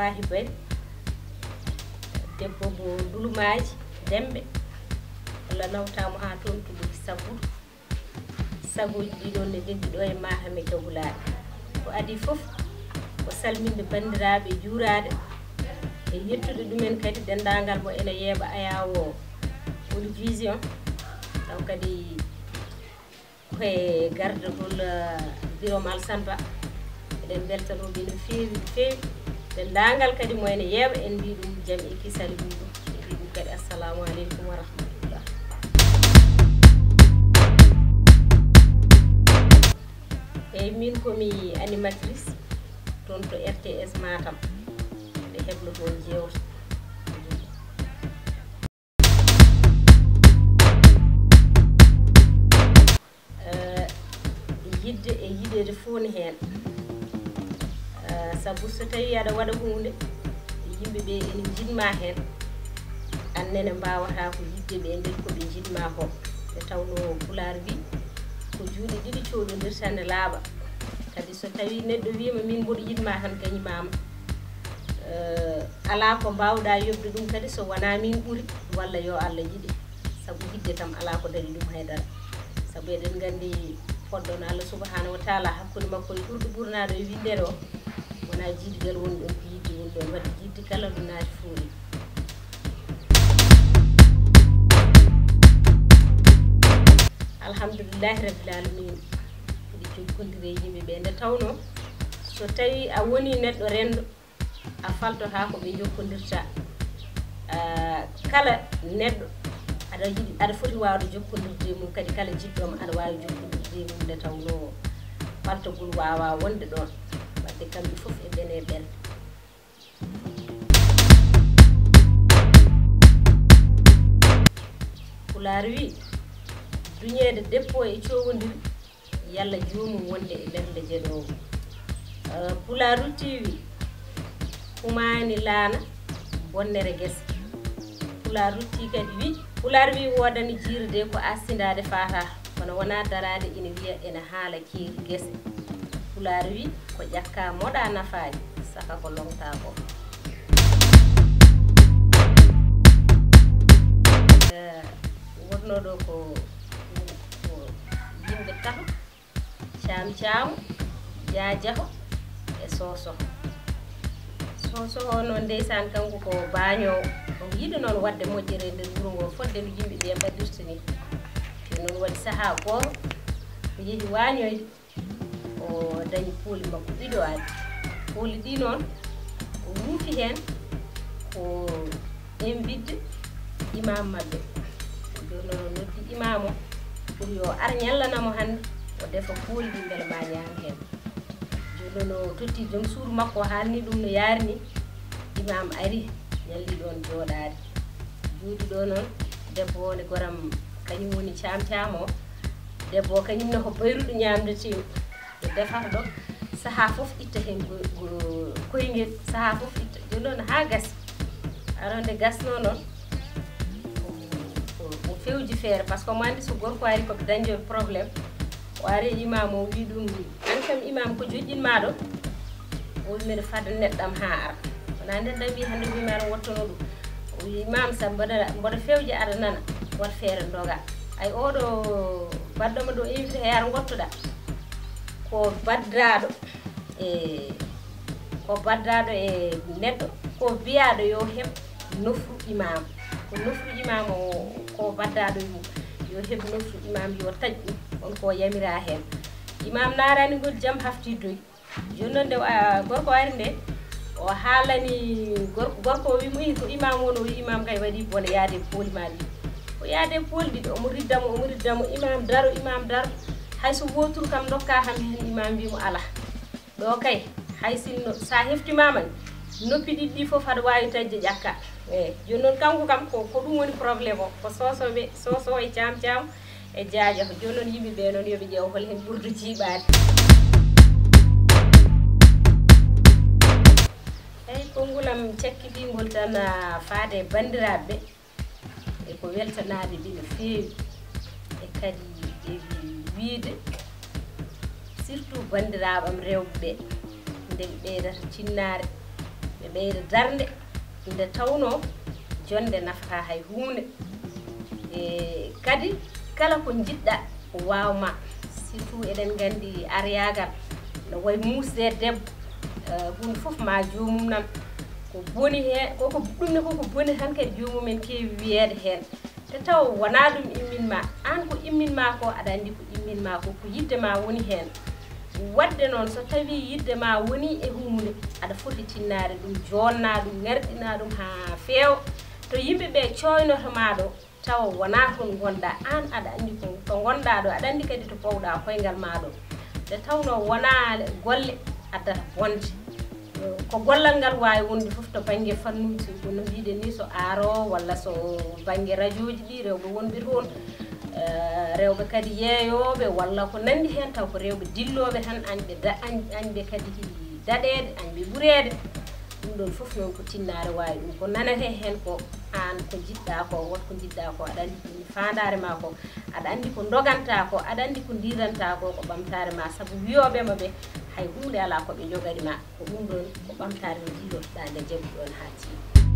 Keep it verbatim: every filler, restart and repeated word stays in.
Abdullahi Bari, debbo mo Ndulumaaji Demɓe. Allah nawtaa mo haa toon to Ɓuri Sabbudu. Sagooji ɗi ɗoon ne ndenndi ɗo e Matam e Jagulaaɗe. Ko adii fof ko salminde banndiraaɓe, juuraade e yettude ɗumen kadi denndaangal mo ene yeeɓa ayaawo Wul Vision. Taw kadi ko e gardagol, eh, Birame Alassane Ba. Eɗen mbeltanoo ɓe no feewi, no feewi. Denndaangal kadi mo ene yeeɓa, en mbii ɗum jam e kisal e muɗum. En mbii ɗum kadi assalamu aleykum wa rahmatullah. Eyi, min ko mi animatrice toon to R T S Matam. Ɓe heblo toon jeewte. Eh, yiɗde e yiɗeede fof ne heen. Eh, sabu so tawii aɗa waɗa huunde, yimɓe ɓe ene njiɗ ma heen, aan nene mbaawataa ko yiɗde ɓe e nder ko ɓe njiɗ ma ko. Nde tawnoo Pulaar wii, ko juuɗe ɗiɗi cooɗondirta ne laaɓa. Kadi so tawii neɗɗo wiima min mboɗo yiɗ ma tan gañi ma ma. Eh, alaa ko mbaawɗaa yoɓde ɗum kadi so wonaa min ɓuri walla yo Allah yiɗi. Sabu yiɗde kam alaa ko dañi ɗum hay dara. Sabu eɗen nganndi fodde Allah subhanahu wa taala hakkunde makko e ɓurɗo ɓurnaaɗo e winndeede o, wonaa jiidigal woni ɗoon, ko yiɗde woni ɗoon. Waɗde yiɗde kala ɗum naati fuuri. Alhamdulillahi rabbil alamin. Mbiɗo jokkondiri e yimɓe ɓe nde tawnoo so tawii a wonii neɗɗo renndo, a faltotaako ɓe njokkondirta. Ah, kala neɗɗo aɗa yiɗi, aɗa foti waawde jokkondirde e mum, kadi kala jiɗɗo ma aɗa waawi jokkondirde e mum nde tawnoo faltogol waawaa wonde ɗoon. Waɗde kamɓe fof e ɓene ɓen. Pulaar wii, duñeede debbo e coowondiri, yalla joomum wonde e ɓernde jeɗoowo. Eh, Pulaar ruttii wii, humaani laana, bonnere gese. Pulaar ruttii kadi wii, Pulaar wii, woodani jiirde ko assindaade faata, kono wonaa daraade ina wiya ena haala keeri gese. Pulaar wii, ko ƴakkaa moɗaa nafaaji, saka ko lomtaa ko. Eh, wonnoo ɗo ko, ko yimɓe tato, Caam Caamo, Jaajaho e Sosoho. Sosoho noon, ndeysaan, kanko ko baañoowo. Omo yiɗi noon waɗde moƴƴere e nder wuro ngo, fodde no yimɓe ɓe mbaɗirta ni. Jooni noon waɗi sahaa gooto, o yehi waañoyde, o dañi pooli makko ɗiɗo, o addi. Pooli ɗi noon, o wuufi heen ko invite imam maɓɓe. Jooni noon o noddi imam o pour yo ar ñallana mo hannde, o defa pooli ɗi mbele ma ñaam heen. Jooni noon o totti joom suudu makko, o haalni ɗum no yaari ni. Imam ari, ñalli ɗoon jooɗaade. Jooɗi ɗo noon, debbo o ne goram, kañum woni Caam Caam o. Debbo o kañum ne ko bayruɗo ñaamde teew. Ɓe defata ɗo, sahaa fof itta heen ko, ko, koyngel, sahaa fof itta. Jooni noon haa gasi. Aɗa nde gasnoo noon, o, o, o fewji feere, par ce que omo anndi so gorko ari ko ɓe dañde probléme. O ari e imam o, o wii ɗum, "Aan kam imam, ko joƴƴin maa ɗo?" O wii, "Mbeɗa fada neɗɗam haa ara." Wonaa nden ɗam wii hannde wii maa ɗum wottono ɗum. O wii, "Imam, sa mboɗa, mboɗa fewji aɗa nana, wat feere ndoga. Ay oɗo baɗɗo ma ɗo invité he ar ngottoɗa. Ko baddaaɗo e, ko baddaaɗo e neɗɗo, ko biyaaɗo yo heɓ nofru imam. Ko nofru imam o, ko baddaaɗo e mum. Yo heɓ nofru imam, yo taƴ ɗum. On ko yamira heen." Imam naarani ngol jam hafti doy. Jooni noon nde, ah, gorko ari nde, o haalani gor-, gorko o wi mo, "Ih, ko imam woni?" O wi, "Imam kay waɗi bone, yaade pooli ma ɗi." O yaade pooli ɗiɗo, omo ridda mo, omo ridda mo, "Imam daro, imam daro. Hay so wooturu kam ndokka kam heen." Imam wi mo, "Alaa. Ɗo kay, hay sinno sa heftimaama ni, noppi ɗiɗi ɗi fof aɗa waawi taƴde ƴakka." Eey, jooni noon kanko kam ko, ko ɗum woni problème o, ko Soso ɓe, Soso e Caam Caam e Jaaja. Jooni noon yimɓe ɓe noon yo ɓe ƴeew hol heen ɓurdu jiiɓaade. Eey, konngol am cakkitiingol tan, ah, faade e banndiraaɓe ɓe. E ko weltanaade ɓe no feewi, e kadi e wiyde surtout banndiraaɓe am rewɓe ɓe, nde ɓe ɓeydata tinnaare, ɓeyda darnde, nde tawnoo jonnde nafataa hay huunde. E kadi, kala ko njiɗɗaa waawma, surtout eɗen nganndi aryaagal no wayi muusde e debbo, eh, huunde fof ma joomum nan. Ko boni heen, koko, ɗum ne koko boni tan kadi joomum en keewi wiyeede heen. Te taw wonaa ɗum immin ma, aan ko immin ma ko, aɗa anndi ko immin ma ko, ko yiɗde ma woni heen. Waɗde noon, so tawii yiɗde ma woni e huunde, aɗa foti tinnaade ɗum, joonna ɗum, ŋarɗina ɗum haa feewa. To yimɓe ɓe cooynoto ma ɗo, tawa wonaa toon ngonɗaa, aan aɗa anndi ko, to ngonɗaa ɗo, aɗa anndi kadi to pawɗaa koyngal ma ɗo. Nde tawnoo wonaa golle addata bonde. Ko gollal ngal waawi wonde fof to bannge fannuuji, ko no mbiɗen ni, so aaro walla so bannge rajooji ɗi, rewɓe wonɓe toon, eh, rewɓe kadi yeeyooɓe walla ko nanndi heen, taw ko rewɓe dillooɓe tan, añɓe da-, añ-, añɓe kadi daɗeede, añɓe ɓureede. Ɗum ɗoon fof noon ko tinnaare waawi ɗum. Ko nanetee heen ko aan ko njiɗɗaa ko, won ko njiɗɗaa ko, aɗa anndi ko woni faandaare ma ko, aɗa anndi ko ndogantaa ko, aɗa anndi ko ndiirantaa ko, ko ɓamtaare ma, sabu wiyooɓe ma ɓe, hay huunde alaa ko ɓe njogani ma. Ko ɗum ɗoon, ko ɓamtaare nde njiilotoɗaa nde jaɓi ɗoon haa tiiɗi.